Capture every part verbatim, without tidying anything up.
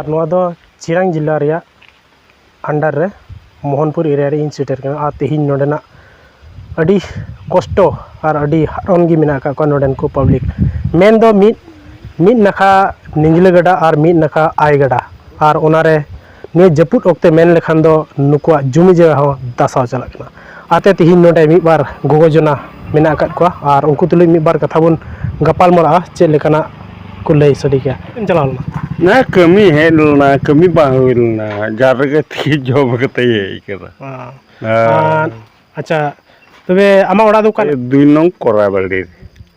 ᱟᱨ ᱱᱚᱣᱟ ᱫᱚ ᱪᱤᱨᱟᱝ ᱡᱮᱞᱟ ᱨᱮᱭᱟᱜ under ᱨᱮ ᱢᱳᱦᱚᱱᱯᱩᱨ area ᱨᱮ ᱤᱧ ᱥᱮᱴᱮᱨ ᱠᱟᱱᱟ᱾ ᱟᱨ ᱛᱮᱦᱮᱧ ᱱᱚᱰᱮᱱᱟᱜ ᱟᱹᱰᱤ ᱠᱚᱥᱴᱚ ᱟᱨ ᱟᱹᱰᱤ ᱦᱟᱨᱚᱱ ᱜᱮ ᱢᱮᱱᱟᱜ ᱟᱠᱟᱫ ᱠᱚᱣᱟ ᱱᱚᱰᱮᱱ ᱠᱚ public᱾ ᱢᱮᱱ ᱫᱚ ᱢᱤᱫ, ᱢᱤᱫ ᱱᱟᱠᱷᱟ ᱱᱤᱧᱡᱽᱞᱟᱹ ᱜᱟᱰᱟ ᱟᱨ ᱢᱤᱫ ᱱᱟᱠᱷᱟ ᱟᱭ ᱜᱟᱰᱟ, ᱟᱨ ᱚᱱᱟᱨᱮ ᱱᱤᱭᱟᱹ ᱡᱟᱹᱯᱩᱫ ᱚᱠᱛᱮ ᱢᱮᱱ ᱞᱮᱠᱷᱟᱱ ᱫᱚ ᱱᱩᱠᱩᱣᱟᱜ ᱡᱩᱢᱤ ᱡᱟᱭᱜᱟ ᱦᱚᱸ ᱫᱟᱥᱟᱣ ᱪᱟᱞᱟᱜ ᱠᱟᱱᱟ᱾ ᱟᱨᱛᱮ ᱛᱮᱦᱮᱧ ᱱᱚᱰᱮ ᱢᱤᱫ ᱵᱟᱨ ᱜᱚᱜᱚ ᱡᱚᱱᱟ ᱢᱮᱱᱟᱜ ᱟᱠᱟᱫ ᱠᱚᱣᱟ, ᱟᱨ ᱩᱱᱠᱩ ᱛᱩᱞᱩᱡ ᱢᱤᱫ ᱵᱟᱨ ᱠᱟᱛᱷᱟ ᱵᱚᱱ ᱜᱟᱯᱟᱞ ᱢᱟᱨᱟᱜᱼᱟ, ᱪᱮᱫ ᱞᱮᱠᱟᱱᱟᱜ ᱠᱚ ᱞᱟᱹᱭ ᱥᱟᱰᱮ ᱠᱮᱭᱟ᱾ ᱪᱟᱞᱟᱣ ᱞᱮᱱᱟ᱾ ᱱᱟ ᱠᱟᱹᱢᱤ ᱦᱮᱡ ᱞᱮᱱᱟ, ᱠᱟᱹᱢᱤ ᱵᱟᱝ ᱦᱩᱭ ᱞᱮᱱᱟ, ᱡᱟᱨ ᱨᱮᱜᱮ ᱛᱤ ᱡᱚᱢ ᱠᱟᱛᱮ ᱦᱮᱡ ᱠᱟᱱᱟ᱾ ᱦᱮᱸ᱾ ᱟᱨ ᱟᱪᱪᱷᱟ, ᱛᱚᱵᱮ ᱟᱢᱟᱜ ᱚᱲᱟᱜ ᱫᱚ ᱚᱠᱟ? ᱫᱩᱭ ᱱᱚᱝ ᱠᱚᱨᱟᱵᱟᱲᱤ ᱨᱮ᱾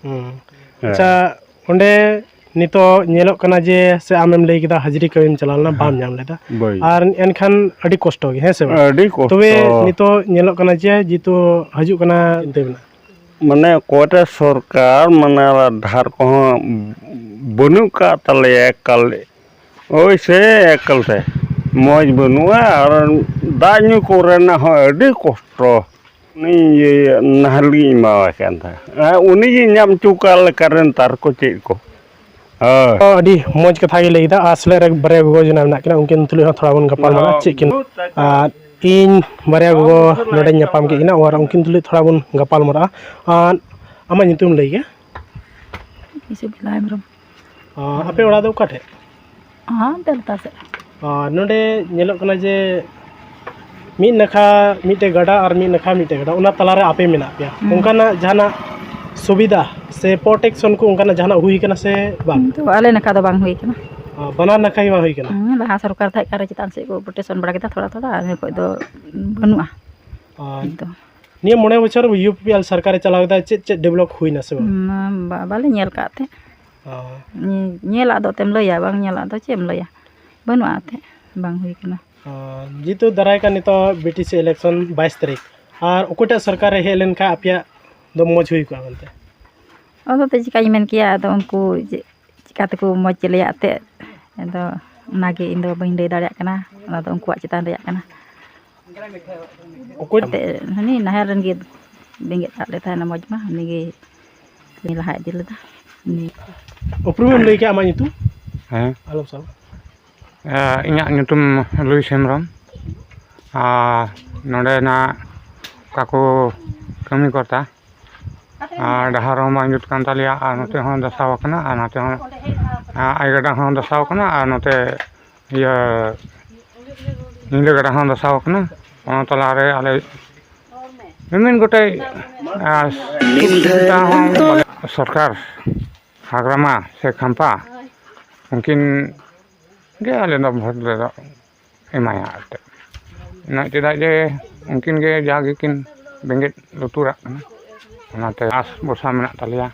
ᱦᱩᱸ᱾ ᱦᱮᱸ᱾ ᱟᱪᱪᱷᱟ, ᱚᱸᱰᱮ ᱱᱤᱛᱚᱜ ᱧᱮᱞᱚᱜ ᱠᱟᱱᱟ ᱡᱮ, ᱥᱮ ᱟᱢᱮᱢ ᱞᱟᱹᱭ ᱠᱮᱫᱟ ᱦᱟᱡᱽᱨᱤ ᱠᱟᱹᱢᱤᱢ ᱪᱟᱞᱟᱣ ᱞᱮᱱᱟ, ᱵᱟᱢ ᱦᱮᱸ᱾ ᱧᱟᱢ ᱞᱮᱫᱟ᱾ ᱵᱟᱹᱧ᱾ ᱟᱨ ᱮᱱᱠᱷᱟᱱ ᱟᱹᱰᱤ ᱠᱚᱥᱴᱚ ᱜᱮ, ᱦᱮᱸ ᱥᱮ ᱵᱟᱝ? ᱟᱹᱰᱤ ᱠᱚᱥᱴᱚ᱾ ᱛᱚᱵᱮ ᱱᱤᱛᱚᱜ ᱧᱮᱞᱚᱜ ᱠᱟᱱᱟ ᱡᱮ, ᱡᱮᱦᱮᱛᱩ ᱦᱤᱡᱩᱜ ᱠᱟᱱᱟ, ᱪᱤᱱᱛᱟᱹ ᱢᱮᱱᱟᱜᱼᱟ᱾ ᱢᱟᱱᱮ ᱚᱠᱚᱭᱴᱟᱜ ᱥᱚᱨᱠᱟᱨ, ᱢᱟᱱᱮ ᱰᱟᱦᱟᱨ ᱠᱚᱦᱚᱸ ᱵᱟᱹᱱᱩᱜ ᱠᱟᱜ ᱛᱟᱞᱮᱭᱟ ᱮᱠᱟᱞ᱾ ᱳᱭ ᱥᱮ ᱮᱠᱟᱞ ᱛᱮ ᱢᱚᱡᱽ ᱵᱟᱹᱱᱩᱜᱼᱟ, ᱟᱨ ᱫᱟᱜ ᱧᱩ ᱠᱚᱨᱮᱱᱟᱜ ᱦᱚᱸ ᱟᱹᱰᱤ ᱠᱚᱥᱴᱚ᱾ ᱩᱱᱤ ᱤᱭᱟᱹ ᱱᱟᱦᱮᱞ ᱜᱤᱧ ᱮᱢᱟᱣᱟᱭ ᱠᱟᱱ ᱛᱟᱦᱮᱸᱫ᱾ ᱦᱮᱸ, ᱩᱱᱤ ᱜᱤᱧ ᱧᱟᱢ ᱦᱚᱪᱚ ᱠᱟᱜ ᱞᱮᱠᱟ ᱨᱮᱱ ᱛᱟᱨ ᱠᱚ ᱪᱮᱫ ᱠᱚ᱾ ᱦᱳᱭ᱾ ᱛᱚ, ᱟᱹᱰᱤ ᱢᱚᱡᱽ ᱠᱟᱛᱷᱟ ᱜᱮ ᱞᱟᱹᱭ ᱠᱮᱫᱟ᱾ ᱟᱨ ᱥᱮᱞᱮᱫ ᱨᱮ ᱵᱟᱨᱭᱟ ᱜᱚᱜᱚ ᱡᱚᱱᱟ ᱢᱮᱱᱟᱜ ᱠᱤᱱᱟ, ᱩᱱᱠᱤᱱ ᱛᱩᱞᱩᱡ ᱦᱚᱸ ᱛᱷᱚᱲᱟ ᱵᱚᱱ ᱜᱟᱯᱟᱞ ᱢᱟᱨᱟᱜᱼᱟ, ᱪᱮᱫ ᱠᱤᱱ᱾ ᱟᱨ ᱤᱧ ᱵᱟᱨᱭᱟ ᱜᱚᱜᱚ ᱱᱚᱰᱮᱧ ᱧᱟᱯᱟᱢ ᱠᱮᱫ ᱠᱤᱱᱟ, ᱟᱨ ᱩᱱᱠᱤᱱ ᱛᱩᱞᱩᱡ ᱛᱷᱚᱲᱟ ᱵᱚᱱ ᱜᱟᱯᱟᱞ ᱢᱟᱨᱟᱜᱼᱟ᱾ ᱟᱨ ᱟᱢᱟᱜ ᱧᱩᱛᱩᱢ ᱞᱟᱹᱭ ᱜᱮ? ᱤᱥᱩᱵᱤᱞᱟ ᱦᱮᱢᱵᱨᱚᱢ᱾ ᱟᱨ ᱟᱯᱮ ᱚᱲᱟᱜ ᱫᱚ ᱚᱠᱟ ᱴᱷᱮᱡ? ᱦᱮᱸ, ᱵᱮᱞᱫᱟ ᱥᱮᱫ᱾ ᱟᱨ ᱱᱚᱰᱮ ᱧᱮᱞᱚᱜ ᱠᱟᱱᱟ ᱡᱮ ᱢᱤᱫ ᱱᱟᱠᱷᱟ ᱢᱤᱫᱴᱮᱡ ᱜᱟᱰᱟ ᱟᱨ ᱢᱤᱫ ᱱᱟᱠᱷᱟ ᱢᱤᱫᱴᱮᱡ ᱜᱟᱰᱟ, ᱚᱱᱟ ᱛᱟᱞᱟᱨᱮ ᱟᱯᱮ ᱢᱮᱱᱟᱜ ᱯᱮᱭᱟ᱾ ᱦᱩᱸ᱾ ᱚᱱᱠᱟᱱᱟᱜ ᱡᱟᱦᱟᱱᱟᱜ ᱥᱩᱵᱤᱫᱷᱟ ᱥᱮ protection ᱠᱚ ᱚᱱᱠᱟᱱᱟᱜ ᱡᱟᱦᱟᱱᱟᱜ ᱦᱩᱭ ᱠᱟᱱᱟ ᱥᱮ ᱵᱟᱝ? ᱛᱚ ᱟᱞᱮ ᱱᱟᱠᱷᱟ ᱫᱚ ᱵᱟᱝ ᱦᱩᱭ ᱠᱟᱱᱟ᱾ ᱟᱨ ᱵᱟᱱᱟᱨ ᱱᱟᱠᱷᱟ ᱜᱮ ᱵᱟᱝ ᱦᱩᱭ ᱠᱟᱱᱟ? ᱦᱩᱸ, ᱞᱟᱦᱟ ᱥᱚᱨᱠᱟᱨ ᱛᱟᱦᱮᱸ ᱠᱟᱱ ᱨᱮ ᱪᱮᱛᱟᱱ ᱥᱮᱫ ᱠᱚ protection ᱵᱟᱲᱟ ᱠᱮᱫᱟ ᱛᱷᱚᱲᱟ ᱛᱷᱚᱲᱟ, ᱟᱨ ᱱᱤᱭᱟᱹ ᱠᱷᱚᱡ ᱫᱚ ᱵᱟᱹᱱᱩᱜᱼᱟ᱾ ᱟᱨ ᱱᱤᱛ ᱫᱚ᱾ ᱱᱤᱭᱟᱹ ᱢᱚᱬᱮ ᱵᱚᱪᱷᱚᱨ UPPL ᱥᱚᱨᱠᱟᱨᱮ ᱪᱟᱞᱟᱣ ᱠᱮᱫᱟ, ᱪᱮᱫ ᱪᱮᱫ develop ᱦᱩᱭᱱᱟ ᱥᱮ ᱵᱟᱝ? ᱦᱩᱸ, ᱵᱟ-, ᱵᱟᱞᱮ ᱧᱮᱞ ᱠᱟᱜ ᱛᱮ᱾ ᱚ᱾ ᱧᱮ-, ᱧᱮᱞᱟᱜ ᱫᱚ ᱮᱱᱛᱮᱢ ᱞᱟᱹᱭᱟ, ᱵᱟᱝ ᱧᱮᱞᱟᱜ ᱫᱚ ᱪᱮᱫ ᱮᱢ ᱞᱟᱹᱭᱟ? ᱵᱟᱹᱱᱩᱜᱼᱟ ᱮᱱᱛᱮ, ᱵᱟᱝ ᱦᱩᱭ ᱠᱟᱱᱟ᱾ ᱚ, ᱡᱮᱦᱮᱛᱩ ᱫᱟᱨᱟᱭ ᱠᱟᱱ ᱱᱤᱛᱚᱜ BTC election ᱵᱟᱭᱤᱥ ᱛᱟᱹᱨᱤᱠᱷ, ᱟᱨ ᱚᱠᱚᱭᱴᱟᱜ ᱥᱚᱨᱠᱟᱨᱮ ᱦᱮᱡ ᱞᱮᱱᱠᱷᱟᱱ ᱟᱯᱮᱭᱟᱜ ᱫᱚ ᱢᱚᱡᱽ ᱦᱩᱭ ᱠᱚᱜᱼᱟ ᱢᱮᱱᱛᱮ? ᱟᱫᱚ ᱛᱮ ᱪᱤᱠᱟᱹᱧ ᱢᱮᱱ ᱠᱮᱭᱟ, ᱟᱫᱚ ᱩᱱᱠᱩ ᱪᱮᱫ ᱪᱤᱠᱟᱹ ᱛᱮᱠᱚ ᱢᱚᱡᱽ ᱪᱮᱞᱮᱭᱟ ᱮᱱᱛᱮᱫ, ᱟᱫᱚ ᱚᱱᱟᱜᱮ ᱤᱧᱫᱚ ᱵᱟᱹᱧ ᱞᱟᱹᱭ ᱫᱟᱲᱮᱭᱟᱜ ᱠᱟᱱᱟ, ᱚᱱᱟᱫᱚ ᱩᱱᱠᱩᱣᱟᱜ ᱪᱮᱛᱟᱱ ᱨᱮᱭᱟᱜ ᱠᱟᱱᱟ᱾ ᱚᱠᱚᱭ? ᱮᱱᱛᱮᱫ ᱦᱟᱹᱱᱤ ᱱᱟᱦᱮᱞ ᱨᱮᱱ ᱜᱮ ᱵᱮᱸᱜᱮᱫ ᱠᱟᱜ ᱞᱮ ᱛᱟᱦᱮᱱᱟ ᱢᱚᱡᱽ ᱢᱟ, ᱩᱱᱤᱜᱮ ᱞᱟᱦᱟ ᱤᱫᱤ ᱞᱮᱫᱟ᱾ ᱩᱱᱤ ᱩᱯᱨᱩᱢ ᱮᱢ ᱞᱟᱹᱭ ᱠᱮᱜᱼᱟ ᱟᱢᱟᱜ ᱧᱩᱛᱩᱢ? ᱦᱮᱸ᱾ ᱟᱞᱚᱢ ᱥᱟᱵᱟ᱾ ᱤᱧᱟᱹᱜ ᱧᱩᱛᱩᱢ ᱞᱩᱭᱤᱥ ᱦᱮᱢᱵᱨᱚᱢ᱾ ᱟᱨ ᱱᱚᱰᱮᱱᱟᱜ ᱚᱠᱟ ᱠᱚ ᱠᱟᱹᱢᱤ ᱠᱚᱨᱛᱟ, ᱟᱨ ᱰᱟᱦᱟᱨ ᱦᱚᱸ ᱵᱟᱝ ᱡᱩᱛ ᱠᱟᱱ ᱛᱟᱞᱮᱭᱟ, ᱟᱨ ᱱᱚᱛᱮ ᱦᱚᱸ ᱫᱷᱟᱥᱟᱣ ᱟᱠᱟᱱᱟ, ᱟᱨ ᱱᱚᱛᱮ ᱦᱚᱸ ᱟᱭ ᱜᱟᱰᱟ ᱦᱚᱸ ᱫᱷᱟᱥᱟᱣ ᱟᱠᱟᱱᱟ, ᱟᱨ ᱱᱚᱛᱮ ᱤᱭᱟᱹ ᱧᱤᱫᱟᱹ ᱜᱟᱰᱟ ᱦᱚᱸ ᱫᱷᱟᱥᱟᱣ ᱟᱠᱟᱱᱟ᱾ ᱚᱱᱟ ᱛᱟᱞᱟᱨᱮ ᱟᱞᱮ ᱢᱤᱢᱤᱫ ᱜᱚᱴᱮᱡ ᱥᱩᱵᱤᱫᱷᱟ ᱦᱚᱸ ᱥᱚᱨᱠᱟᱨ ᱦᱟᱜᱨᱟᱢᱟ ᱥᱮ ᱠᱷᱟᱢᱯᱟ ᱩᱱᱠᱤᱱ ᱜᱮ ᱟᱞᱮ ᱫᱚ ᱵᱷᱳᱴ ᱞᱮ ᱮᱢᱟᱭᱟ ᱟᱨ ᱪᱮᱫ᱾ ᱩᱱᱟᱹᱜ ᱪᱮᱫᱟᱜ ᱡᱮ ᱩᱱᱠᱤᱱ ᱜᱮ ᱡᱟ ᱜᱮᱠᱤᱱ ᱵᱮᱸᱜᱮᱫ ᱞᱩᱛᱩᱨᱟᱜ ᱠᱟᱱᱟ, ᱚᱱᱟᱛᱮ ᱟᱥ ᱵᱷᱚᱨᱥᱟ ᱢᱮᱱᱟᱜ ᱛᱟᱞᱮᱭᱟ᱾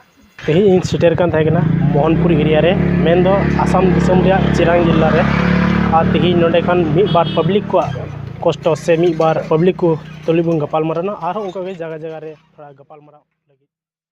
ᱛᱮᱦᱮᱧ ᱤᱧ ᱥᱮᱴᱮᱨ ᱠᱟᱱ ᱛᱟᱦᱮᱸ ᱠᱟᱱᱟ ᱢᱳᱦᱚᱱᱯᱩᱨ ᱮᱨᱤᱭᱟ ᱨᱮ, ᱢᱮᱱᱫᱚ ᱟᱥᱟᱢ ᱫᱤᱥᱚᱢ ᱨᱮᱭᱟᱜ ᱪᱤᱨᱟᱝ ᱡᱮᱞᱟ ᱨᱮ᱾ ᱟᱨ ᱛᱮᱦᱮᱧ ᱱᱚᱰᱮ ᱠᱷᱚᱱ ᱢᱤᱫ ᱵᱟᱨ ᱯᱟᱵᱽᱞᱤᱠ ᱠᱚᱣᱟᱜ ᱠᱚᱥᱴᱚ ᱥᱮ ᱢᱤᱫ ᱵᱟᱨ ᱯᱟᱵᱽᱞᱤᱠ ᱠᱚ ᱛᱩᱞᱩᱡ ᱵᱚᱱ ᱜᱟᱯᱟᱞ ᱢᱟᱨᱟᱣᱱᱟ, ᱟᱨᱦᱚᱸ ᱚᱱᱠᱟᱜᱮ ᱡᱟᱭᱜᱟ ᱡᱟᱭᱜᱟ ᱨᱮ ᱛᱷᱚᱲᱟ ᱜᱟᱯᱟᱞ ᱢᱟᱨᱟᱣ